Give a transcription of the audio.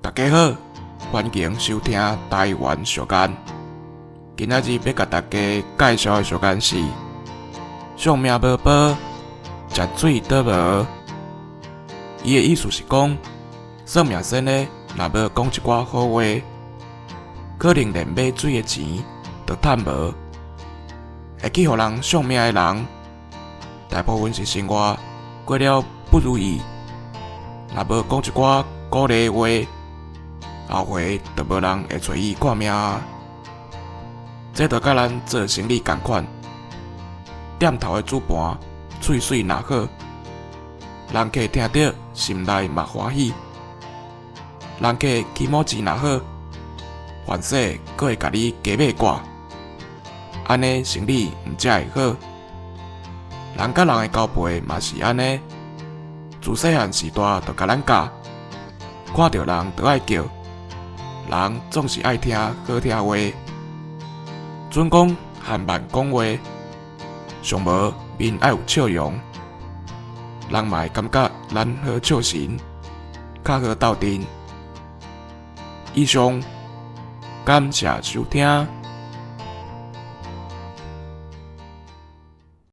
大家好，歡迎收聽台灣俗諺。今仔日欲共大家介紹的俗諺是：相命無報，食水倒無。伊的意思是講，算命先生若無講一寡好話，可能連買水的錢都趁無。會去予人相命的人，大部分是生活過了不如意，若無講一寡鼓勵話，後回就無人會揣伊看命啊。這就佮咱做生理仝款，店頭的主盤喙水若好，人客聽著心內嘛歡喜；人客気持ち若好，凡勢閣會共你加碼掛，按呢生理毋才會好。人佮人的交陪嘛是按呢，自細漢序大就共咱教，看著人就愛叫，人總是愛聽好聽話。準講含慢講話，上無面愛有笑容，人嘛會感覺咱好笑神，較好鬥陣。以上，感謝收聽。